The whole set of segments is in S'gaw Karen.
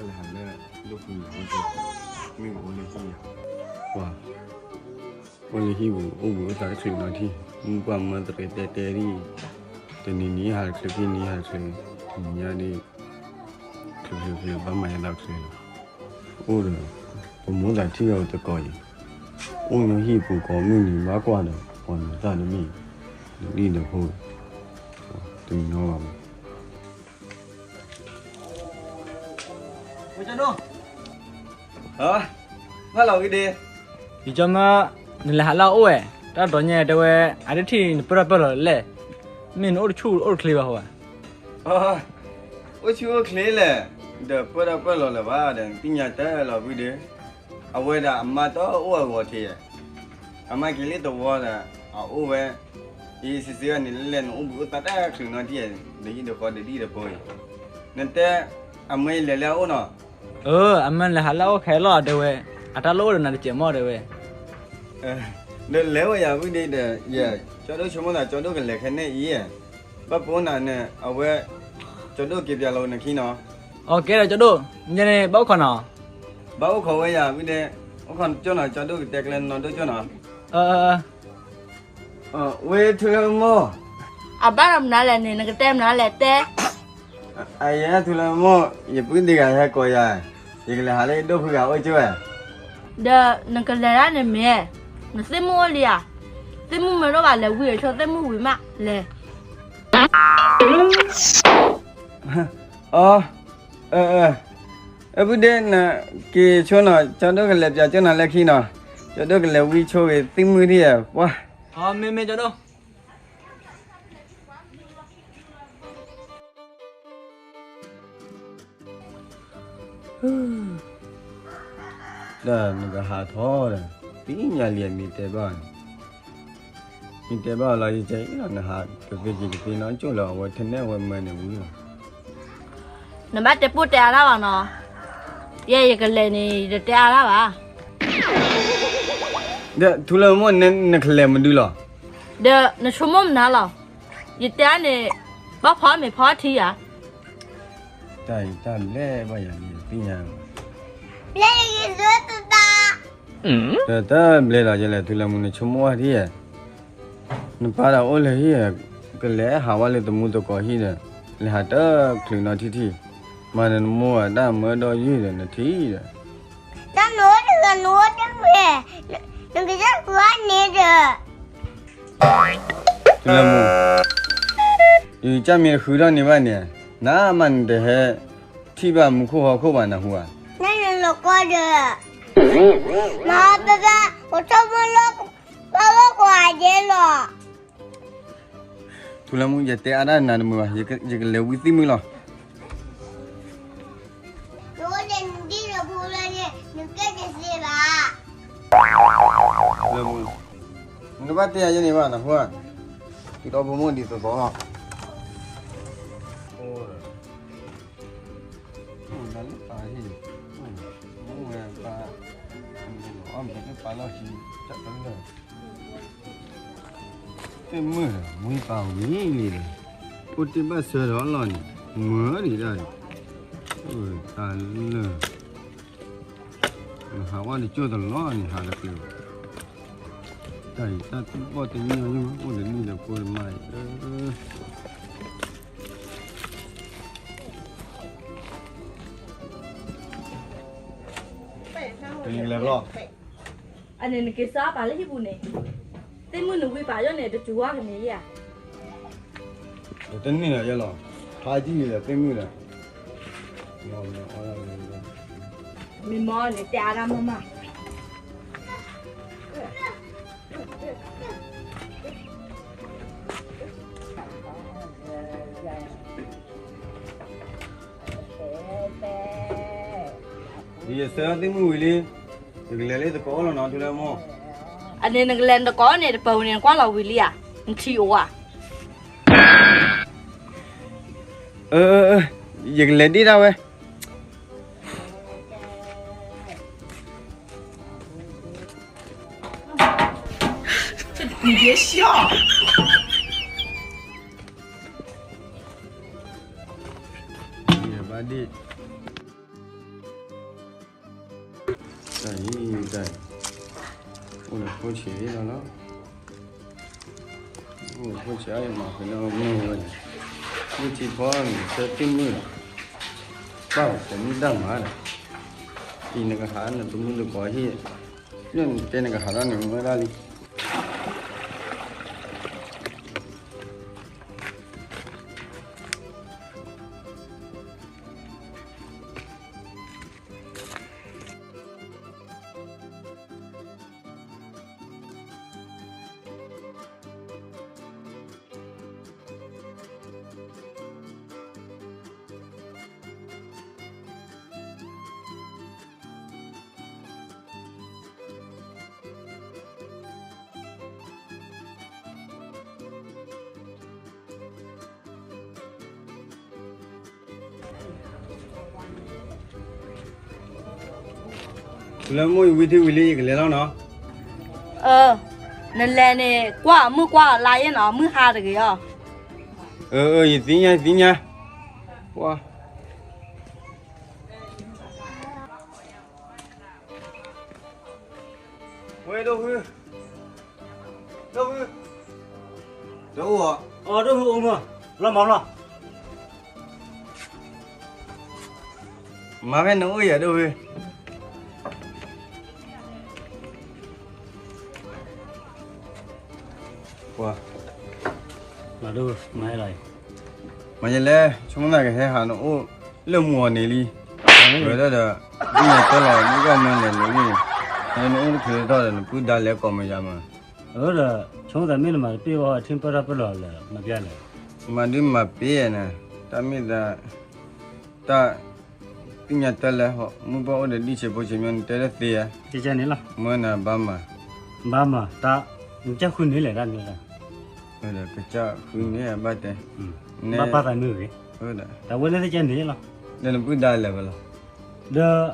လၢဟးလၢ ဒိၣ်ဖုန့ၣ် မ့ၢ်အိၣ်လၢဟံၣ်ယၤ, ပှၤ အိၣ်လၢဟံၣ်ပူၤ အိၣ်ဘှံးအိၣ်သါတချုးနီတထံၣ်, မုၢ်ပှၢ်မၢသရဲတဲတဲဒၣ်, တနံၤနံၤဟးတချုး ခံနံၤဟးတချုး, နံၤညါဒ် ချုးချုးချုး ဘၣ်မၤယသးတချုးလီၤ. အိၣ်ဒီး ပမိၢ်သးထံၣ်အီၤသကိးအံၤ, အိၣ်လၢဟံၣ်ပူၤကိးမုၢ်နံၤ ဘၣ်ကွၢ်ဒီး ပှၤနသၣ်တမ့ၢ် ဒ်ဒီးဖိ တနီၤဘၣ်မး. ဝဲကၠီဒိၣ်, ဟါ, ဘၣ်လီၤဝံၤဒ့, ယကၠီမၢ, နလဲၤဟးလၢအအိၣ်ဝဲ, တၢ်ဒီးညါတဲဝဲ, အတထံၣ်နပၢၢ်ထီၣ်ပၢၢ်လီၤလဲၣ်, မ့ၢ်နအိၣ်တဆူၣ်အိၣ်တချ့ဘၣ်ဟီဘၣ်. အိၣ်ဆူၣ်အိၣ်ချ့လဲၣ်, ဒီးပၢၢ်ထီၣ်ပၢၢ်လီၤလၢၤဘၣ်ဒီး နသ့ၣ်ညါတၢ်လီၤဝံၤဒ့, အဝဲဒၣ်အမါတအိၣ်အဂီၢ်ထံးဧါ, အမါက့ၤလၢသဝီဒီး အအိၣ်ဝဲ, အံၤစံးစံးဝဲန့ၣ် လၢလဲၣ်နအိၣ်ဘှံးအိၣ်သါတၢ်ချုးနီတထံၣ်ဧါ, ဒီးဟံၣ်ဒီးဃီဒီးဒ်ဒီးဖိအံၤ, နတဲ, အမါလဲၤလၢအအိၣ်နီၤ. အၢ အမါလဲၤဟးလၢအအိၣ်ခဲလီၤတဲဝဲ, အတၢ်လၢအိၣ်ဒီးနၤတစဲးမီၢ်တဲဝဲ. ဒီးလဲၤဝဲယၤဝံၤဒ့ဒီး ယကၠီဒိၣ်ဆိကမိၣ်သး ကၠီဒိၣ်ကလဲၤခဲန့ၣ်အံၤ, ဘၣ်ပိာ်နၤန့ၣ် အဝဲ ကၠီဒိၣ်က့ၤပၠးလီၤနခံနီၤ. အကဲဒီးကၠီဒိၣ်, ယဲန့ၣ် ဘၣ်အိၣ်ခိးနီၤ. ဘၣ်အိၣ်ခိးဝဲယၤဝံၤဒ့, အိၣ်ခိးကၠီနီၤ ကၠီဒိၣ်ကတဲကျဲနီၤဒိၣ်ကၠီနီၤ. ဝဲထူလၢမိၢ်, အဘၣ်ဒီးမနုၤလဲၣ်န့ၣ် နကတဲမနုၤလဲၣ်တဲ. အယဲထူလၢမိၢ် ယပုၢ်ဒံးဂၤဟဲကိးယၤ, ယကလဲၤဟးလၢယဒိၣ်ဖုဂၤအိၣ်ကၠိဝဲ. ဒီးနကလဲၤဒၣ်န့ၣ်မ့ၢ်, နသ့ၣ်မုၣ်အိၣ်လံဧါ. သ့ၣ်မုၣ်မ့ၢ်ဒိၣ်ဘၣ်လဲၤဝံၤအဆိ သ့ၣ်မုၣ်ဝံၤမးလဲၤ. အ, အပုၢ်ဒ့ နက့ၤဆိနီၤ ကၠီဒိၣ်ကလဲၤပၠးကၠိနီၤလၢခံနီၤ, ကၠီဒိၣ်ကလဲၤဝံဆိဂ့ၤသ့ၣ်မုၣ်ဒံးဧါ, ပှၤ. မ့မ့ၢ်ကၠီဒိၣ် တၢ်နကဟးထီၣ်ဒီး သ့ၣ်ညါလံ မ့ၢ်တဲဘၣ်န့ၣ်, မ့ၢ်တဲဘၣ်လီၤ ယကဲအံၤလီၤ နဟးကသ့က့ၤကသ့နီကၠိၣ်လၢအဝဲထနဲၣ်ဝဲမၢန့ၣ်ဝံၤလီၤ. နဘၣ်တဲပိၢ်တဲအါတၢ်ဘၣ်နီၤ, ယဲယကလဲၤန့ၣ် ယတတဲအါတၢ်ဘၣ်. ဒီးထူလၢမိၢ် နကလဲၤမနုၤလီၤ. ဒီးနဆိကမိၣ်မနုၤလီၤ, ယတဲန့ၣ် ဘၣ်ဖီမ့ၤဖီထံဧါ. တၢ်အံၤတၢ်ဘျဲဘၣ်ယၤန့ၣ် သ့ၣ်ညါ, ဘျဲယၤလၢပပၢ်, ဒီးတၢ်ဘျဲလီၤယလဲၤထူလၢမိၢ် နဆိကမိၣ်ဝဲထံဧါ, နပၢ်ဒီးအိၣ်လၢဟံၣ်ဧါ, ကလဲၤဟးဝဲလၢသမူသကိးဟံၣ်ဒီး လဲၤဟးတချုးနီထံထံၣ်, မၤနမိၢ်အတၢ်မၢဒီးယုၢ်ဒီးနထံၣ်ဒီး တၢ်နအိၣ်တဂၤနအိၣ်တဂ့ၤ, နကစၢ်ဃုအီၣ်န့ၣ်ဒီး ထူလၢမိၢ်, ယကစၢ်မ့ၢ်တဃုထီၣ်န့ၢ်ဘၣ်န့ၣ်, နမ့ၢ်နတဟဲ ထံၣ်ဘၣ်မူခိၣ်ဟီၣ်ခိၣ်ဘၣ်နဟူဧါ, နနလီၤကီဒီး, မ့ၢ်ပပၢ် ပဆိကမိၣ်လၢ ပှၤဂီၢ်ကွၢ်ဒဲလီၤ. ထူလၢမိၢ် ယတဲအါဒၣ်နၤတမုာ်ဘၣ်, ယကလဲၤဝံသ့ၣ်မုၢ်လီၤ. နအိၣ်ဒီးနဒံၣ်နဖိလၢန့ၣ် နကဲတသ့ဘၣ်. နကဘၣ်တဲယၤယဲန့ၣ်ဘၣ်နဟူဧါ, တုၤဒီးဖိမိၢ်ဒ်သိးသိးလီၤ. အိၣ်လၢပၢ်ဟံၣ်, အိၣ်ဝဲပၢ်, အီၣ်မ့ၢ်လၢပၢ်လီၢ်ခံ, တၢ်တလၢာ် သ့ၣ်မုၣ်ဒီး ဝံပၢ်ဝံၤလံဒီး, အိၣ်တ့ၢ်ဘၣ်ဆၢဒီးလီၢ်န့ၣ် မၢဒံးဒၣ်န့ၣ်, တၢ်လၢာ်, နဟးဝဲတကၠိၢ်တလီၢ်န့ၣ် ဟးတကျၢၤဘၣ်, တၢ်အံၤတၢ်သူၣ်ဘီၣ်တညီမး အိၣ်ဒီးနံၣ်ဒီးဖိတမါအံၤ, တနံၤကလဲၤဘျီ အန့ၣ်နက့ၤစၢ်ပာ်လၢဟံၣ်ပူၤန့ၣ်, သ့ၣ်မုၣ်နဝံပာ်ယီၢ်န့ၣ် တစူၤဝါကန့ၣ်ဧါ, တနံၣ်လီၤယဲလီၤ, ဖးယံာ်လံဒီးသ့ၣ်မုၣ်ဒီး, မ့ၢ်မီၢ်န့ၣ် တဲအါဒၣ်မးမး ယဆၢသ့ၣ်မုၣ်ဝံၤလံ, ယကလဲၤလၢသကိးအိၣ်လီၤနီၤ ထူလၢမိၢ်, အန့ၣ်နကလဲၤနသကိးန့ၣ် တပၢၤဝံၤန့ၣ် နကွၢ်လီၤဝံၤလံဧါ, နထံၣ်အိၣ်ဧါ, အၢ, ယကလဲၤဒ့ၣ်ဒၣ်ဝဲ ဘၣ်ဒ့ၣ် တၢ်အံၤ တၢ်အံၤ အိၣ်ဒီးဖိဆံးလီၤလီၤ. အိၣ်ဒီးဖိဆံးအါမး ဖဲလၢမုၢ်ဝဲန့ၣ် မုၢ်ထံဖီန့ၣ် ဆၢတ့ၢ်မုၢ်လီၤ. ဘၣ်ပှၤမုၢ်တၢ်မၤဒီး အံၤနကဟးနတမုၢ်တကိးဟံၣ် လၢနတဲနကဟးထီၣ်န့ၣ် မၢဒၣ်လံ. လၢမိၢ်ယဝံထံဝံၤလံ ယကလဲၤလီၤနီၤ. နလဲၤန့ၣ် ကွၢ်မုၢ်ကွၢ်လါယဲနီၤ မုၢ်ဟါတဂ့ၤအီၤ. ယသ့ၣ်ညါ ယသ့ၣ်ညါ. ဝဲဒိၣ်ဖု, ဒိၣ်ဖု, တအိၣ်ဧါ. အီ ဒိၣ်ဖုအိၣ်မး, လီၤမၤလီၤ. မၤဖဲနအိၣ်ယၤ ဒိၣ်ဖု. ပှၤ, မၤဒိၣ်, မၤဟဲလီၤအံၤ, မၤယလဲၣ်, ဆိကမိၣ်သးကဟဲဟးနအိၣ်လၢမုၢ်အီၤန့ၣ်လံ, ဝဲဒၣ်ဒီး, ဒ်နတဲလီၤ မုၢ်ကီၢ်မၢလဲၤလိၤန့ၣ်, နအိၣ်တချုးထီၣ်ဒီး နပုၢ်ဒါလဲၤကိးမယၤမး, အၢဒီး, ဆိကမိၣ်သးမ့ၢ်နမၤတပ့ၢ်ဘၣ် ထံပၢၢ်ထီၣ်ပၢၢ်လီၤလၢ မၤပျါလဲၣ်, မၤဒုးမၤပ့ၢ်နၤ, တၢ်မ့ၢ်သး, တၢ် သ့ၣ်ညါတၢ်လဲၣ်, မုၢ်ပှၢ်အိၣ်ဒီးဒံၣ်ဆံးဖိဆံးမီ နတဲတသ့ဧါ, ကကန့ၣ်လီၤ, မၢနၤဘၣ်မး, ဘၣ်မး, တၢ်, နကစၢ်ဃုန့ၢ်လဲၣ်တၢ်န့ၣ်, ကစၢ်ဃုန့ၢ်ဘၣ်တဲ, ဘၣ်ပာ်သးမ့ၢ်ဂ့ၤ, တၢ်ဝဲလၢကကန့ၣ်လီၤ, ဒီးနပုၢ်ဒါလဲၤဝဲလီၤ, ဒီး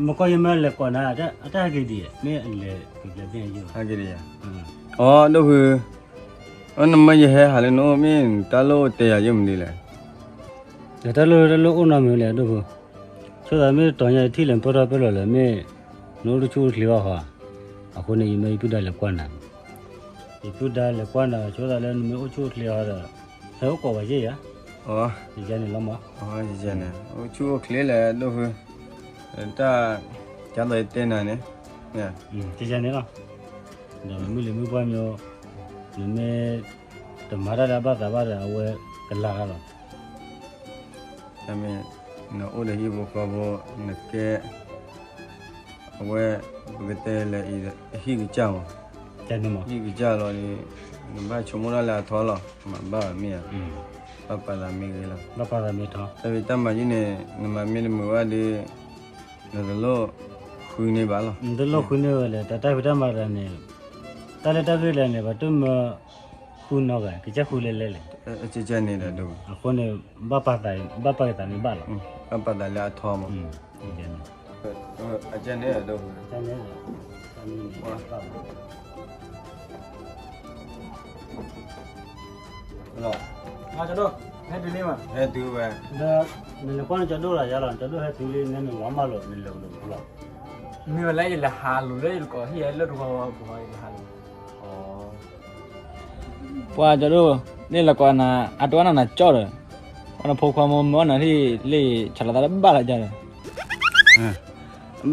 မကီၢ်ယမၢလဲၤကိးနၤ, အတၢ်ဟဲက့ၤဒံး, မ့ၢ်အလဲၤကပျဲသ့ၣ်ညါယိၣ်, ဟဲက့ၤဒံးယၤ, အီ ဒိၣ်ဖု, အနမၢယဟဲဟးလၢနအိၣ်မ့ၢ်နတၢ်လိၣ်တဲယၤယိၣ်မနုၤလဲၣ်, တၢ်လိၣ်တၢ်လိၣ်အိၣ်နီတမံၤလဲၣ် ဒိၣ်ဖု, ဆိသးမ့ၢ်တတီၤညါယထံၣ်လဲၤပၢၢ်ထီၣ်ပၢၢ်လီၤလၢမ့ၢ်, နအိၣ်တဆူၣ်အိၣ်ချ့ဘၣ်ဃီ, အဃိန့ၣ် ယမၢယပုၢ်ဒါလဲၤကွၢ်နၤ, ယပုၢ်ဒါလဲၤကွၢ်နၤ ဆိသးလၢနမ့ၢ်အိၣ်ဆူၣ်အိၣ်ချ့ဃီဒီး, ဟဲအိၣ်ကိးဝဲယဲၢ်ယၤ, ယကန့ၣ်လီၤမး, ယကန့ၣ် အိၣ်ဆူၣ်အိၣ်ချ့လဲၣ် ဒိၣ်ဖု, တၢ်, ကသိးယတဲနၤန့ၣ်, ကန့ၣ်လီၤ, ဒီးမုၢ်လံၤမုၢ်ပှၢ်မီ, နမ့ၢ်, တမၤတၢ်လၢအဘၣ်သးဘၣ်ဒီး အဝဲကလၤတၢ်လီၤ, တမ့ၢ်, နအိၣ်ဒီးဟံၣ်ဖိဃီဖိ, နကဲ အဝဲ, ပကတဲလဲၣ်အံၤ, ဟံၣ်ကစၢ်မး, ဟံၣ်ကစၢ်လီၤ, နဘၣ်ဆိကမိၣ်ဒၣ်လၢအထီလီၤ, မၤဘၣ်မ့ၢ်ဧါ, ဘၣ်ပာ်သးမ့ၢ်ဂ့ၤလီၤ, ဘၣ်ပာ်သးမ့ၢ်ထီ, တၢ်ဖံးတၢ်မၤယုၢ်န့ၣ် နမၤမ့ၢ်တမုာ်ဘၣ်ဒီး, နတလိၣ်ဃုန့ၢ်ဘၣ်လီၤ, နတလိၣ်ဃုန့ၢ်ဝဲလဲၣ် တၢ်တၢ်ဖံးတၢ်မၤတဂၤန့ၣ်, တၢ်လၢတၢ်ဂ့ၢ်လဲၣ်န့ၣ် ပှၤတမၢ, ဃုနီၢ်ဂၤ ကစၢ်ဃုလဲၤလဲၤလဲၣ်, န့ၣ်ဒီး, အဃိန့ၣ်, ဘၣ်ပာ်သး, ဘၣ်ပာ်က့ၤသးမ့ၢ်ဘၣ်လီၤ, ဘၣ်ပာ်သးလၢအထီမး, အကန့ၣ်ဒီး, လီၤ, ဟဲတုၤလံမး, ဟဲတုၤဝဲ, ဒီး, နလဲၤကွၢ်နကၠီဒိၣ်လၢယၤလီၤ နကၠီဒိၣ်ဟဲတုၤလံ နဲနဝၤမၢလီၤ နလဲၤကဒီးလီၤ, မ့ၢ်ဝဲလၢယလဲၤဟးလိာ်လၢယတကိးဟံၣ်ယဲလၢတဝီဝီပူၤလီၤ ယလဲၤဟးလိာ်, ပှၤကၠီဒိၣ်, န့ၣ်လၢကိးနၤ အတဝဲနၤနကၠီဒီး, ပှၤနဖိခွါမ့ၢ်မၢနၤထံၣ်လံ ဆးလီၤသးတဘၣ်လၢကၠီဒီး,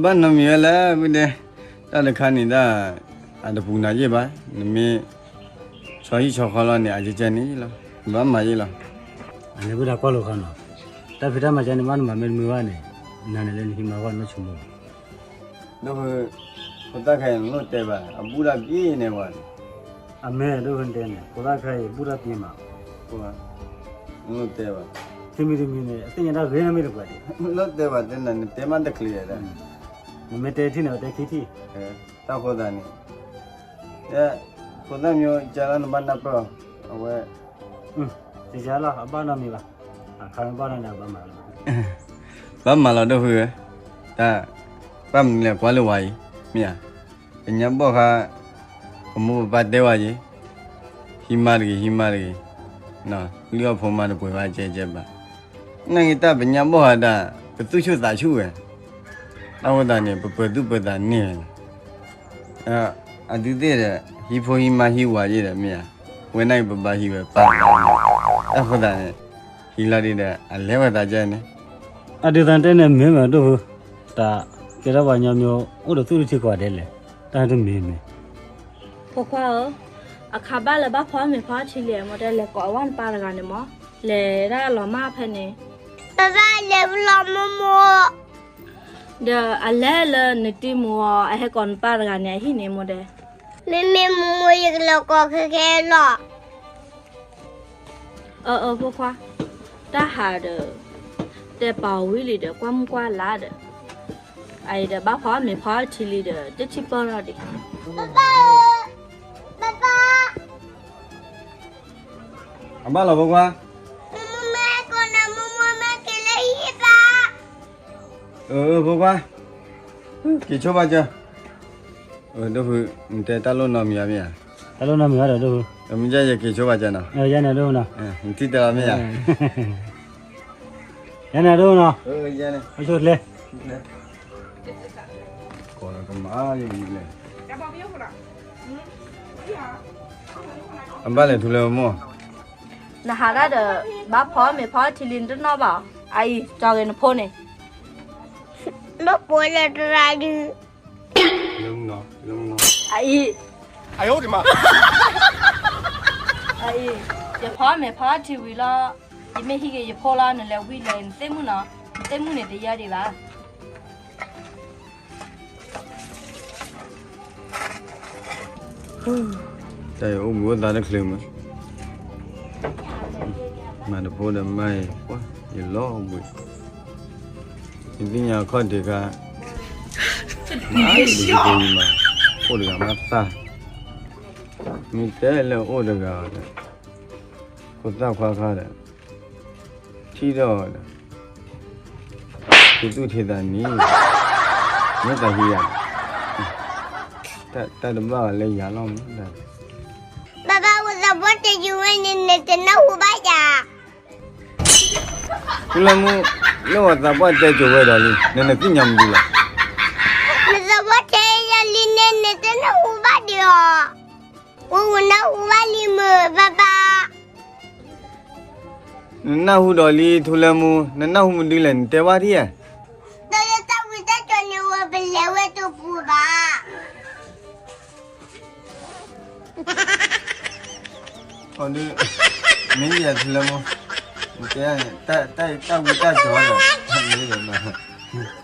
ဘၣ်နီတမံၤဝဲလဲၣ် ပုၢ်ဒဲ, တၢ်တခါန့ၣ်ဒၣ်, အတပူၤနၤယဲၢ်ဘၣ်, နမ့ၢ်, ဆီဟံၣ်ဆီဃီလီၤန့ၣ် အကကန့ၣ်လီၤ, ဘၣ်မၤယဲၢ်လီၤ, အန့ၣ်ပုၢ်ဒၣ်ကွၢ်လိာ်ခါနီၤ, တၢ်ဖံးတၢ်မၤကန့ၣ် ဘၣ်နမၤမ့ၢ်တမုာ်ဘၣ်န့ၣ်, နၤန့ၣ်လၢနဟံးမၤဂီၢ်နီၢ်ဆိကမိၣ် ဒိၣ်ဖု, ဖိသၣ်ခဲအံၤနလိၣ်တဲဘၣ် အဘူၣ်တၢ်က့ၤန့ၣ်ဝဲန့ၣ်, အမ့ၢ်ဒိၣ်ဖုတဲန့ၣ် ဖိသၣ်ခဲအံၤဘူၣ်တၢ်က့ၤမး, နလိၣ်တဲဘၣ်, တမံၤတမံၤန့ၣ် အသ့ၣ်ညါတၢ်ဂ့ၤနီတမံၤတပှဲၤဒံး, နလိၣ်တဲဘၣ်တဲနၤ နတဲမးတချ့ဒီး, နမ့ၢ်တဲထံၣ်န့ၣ် အတဲခံထံၣ်, တၢ်ဖိသၣ်န့ၣ်, ဖိသၣ်မ့ၢ်ကလီၤနဘၣ်နၢ်ပၢၢ်, အဝဲ, ကလီၤအဘၣ်နီတမံၤဘၣ်, အခါမ့ၢ်ဘၣ်နီၢ်န့ၣ် အဘၣ်မၤလီၤ, ဘၣ်မၤလီၤဒိၣ်ဖုဧၢ, တၢ်, ဘၣ်မနုၤလဲၣ်ကွၢ်လၢဝဲအံၤ, မ့ၢ်ဧါ, ပညါဘီၣ်ဃါ, ပမိၢ်ပပၢ်တဲဝဲက့ၤ, ဟံးမါတဂ့ၤ ဟံးမါတဂ့ၤ, လုၢ်အီၣ်ဖိမါတပှဲၤဘၣ်ကဲကဲဘၣ်, နာ်က့ၤတၢ်ပညါဘီၣ်ဃါဒၣ်, ပသူၣ်ဆူၣ်သးဆူၣ်ဝဲ, အဃိသတးန့ၣ် ပပၢၤသူၣ်ပၢၤသးန့ၢ်ဝဲန့ၣ်, အဒုးသ့ၣ်ဒီး ဟံးဖိဟံးမါဟံးဝၤယ့ၣ်ဒီးမ့ၢ်ဧါ, ဝဲန့ၣ်က့ၤပဘါဟံးဝဲပၢ်တဂၤန့ၣ်, အဃိသတးန့ၣ် ဟံးလီၤဒံးဒီး အလဲၤဝဲသးကဲန့ၣ်, အဒုးသးတဲန့ၣ်မ့ၢ်မးဒိၣ်ဖု, တၢ်ကဲထီၣ်ပှၤညီမ့ၢ်အိၣ်ဒီးသူၣ်တထံကီးဒဲးလဲၣ်, တၢ်တမ့ၢ်မ့ၢ် ဖိခွါဧၢ, အခါဘၣ်လၢဘၣ်ဖီမ့ၤဖီထံလံ မ့ၢ်တဲလဲၤကိးအဝဲနပၢ်တဂၤန့ၣ်မး, လဲၤဒၣ်လီၤမၢ်ဖဲန့ၣ်, ပဘၣ်လဲၤလီၤမိၢ်မိၢ်, ဒီးအလဲၤလၢနတံၤမူၤအီၤ အဟဲကိးနပၢ်တဂၤန့ၣ် အဟံၣ်န့ၣ်မ့ၢ်တဲ, မ့မ့ၢ်မိၢ်မိၢ် ယကလီၤကိးခဲခဲလီၤ. အၢ အၢ ဖိခွါ, တၢ်ဟးဒီး တဲပာ်ဝံၤလံဒီး ကွၢ်မုၢ်ကွၢ်လါဒီး, အအံၤဒီးဘၣ်ဖီမ့ၤဖီထံလံဒီး တထံၣ်ပၢၢ်ထီၣ်ဒံး, ပၢ်ပၢ်ဧၢ, ပၢ်ပၢ်, အဘၣ်လီၤဖိခွါ, မိၢ်မိၢ်မ့ၢ်ကိးနၤ မိၢ်မိၢ်မ့ၢ်က့ၤလၢဟံၣ်ဘၣ်, အၢ ဖိခွါ, က့ၤဆိဘၣ်ကၢ ဒိၣ်ဖု, နတဲတၢ်လိၣ်နီတမံၤဧါမ့ၢ်ဧါ, တၢ်လိၣ်နီတမံၤဧါဒီးဒိၣ်ဖု, မ့ၢ်ယဲယက့ၤဆိဘၣ်ကၢနီၤ, ယဲန့ၣ်ဒိၣ်ဖုနီၤ, နထံၣ်တဲလီၤမ့ၢ်ဧါ, ယဲန့ၣ်ဒိၣ်ဖုနီၤ, ယဲန့ၣ်, ဆိလဲၣ်, ကမၤလဲၣ်, အဘၣ်လဲၣ်ထူလၢမိၢ်, နဟးဒၣ်ဒီး ဘၣ်ဖီမ့ၤဖီထံလံ နတနီၣ်ဘၣ်, အအံၤ ကၠီဂ့ၤနဖိန့ၣ်, လၢပှဲၤလၢတရါဒု အအံၤ, အအံၤ, ယဖီမ့ၤဖီထံဝံၤလီၤ, ယမ့ၢ်ဟံးက့ၤယဖိလီၤ နလဲၤဝံၤလဲၤ နသ့ၣ်မုၣ်နီၤ, နသ့ၣ်မုၣ်န့ၣ်တယါဒံးဘၣ်. တၢ်အံၤအိၣ်ဘှံးအိၣ်သါတချုးမး, မၤတဖိဒီးမါအံၤ, ယလီၤဘှံး, ယသ့ၣ်ညါအခီၣ်ထံးခါ, မၤတဖိမး, အိၣ်တဂၤမးသၣ်, မ့ၢ်တဲလၢအိၣ်တဂၤဒီး, ဖိသၣ်ခွါခါဒီး, ထံၣ်ဒီးဒီး, ထံသူၣ်ထံသးနံၤ, မ့ၢ်သးဟံးယၤ, တၢ်တဘၣ်လၢယၤလီၤမး, ဘၣ်ဘၣ် ဝဲသးပှၢ်တဲကၠိဝဲန့ၣ် နတနၢ်ဟူဘၣ်ယၤ, ထူလၢမူ, လၢဝဲသးပှၢ်တဲကၠိဝဲဒီးလံ နနသ့ၣ်ညါမနုၤလဲၣ်, နသးပှၢ်တဲယၤလံန့ၣ် နတနၢ်ဟူဘၣ်ဒံးအီၤ, ဝဲနၢ်ဟူဘၣ်လံမုၢ် ဘၣ်ဘၣ် နနၢ်ဟူဒီးလံထူလၢမူ, နနၢ်ဟူမနုၤလဲၣ် နတဲဘၣ်ထံၣ်ဧါ, ဒီးလၢတၢ်ဝံတၢ်ကၠီန့ၣ် ဝဲပလဲၤဝဲတပူၤဘၣ်, အဒုး, မ့ၢ်ယထူလၢမူ, နတဲ, တၢ်ဝံတၢ်ကၠီဒီး, မ့ၢ်ယဘၣ်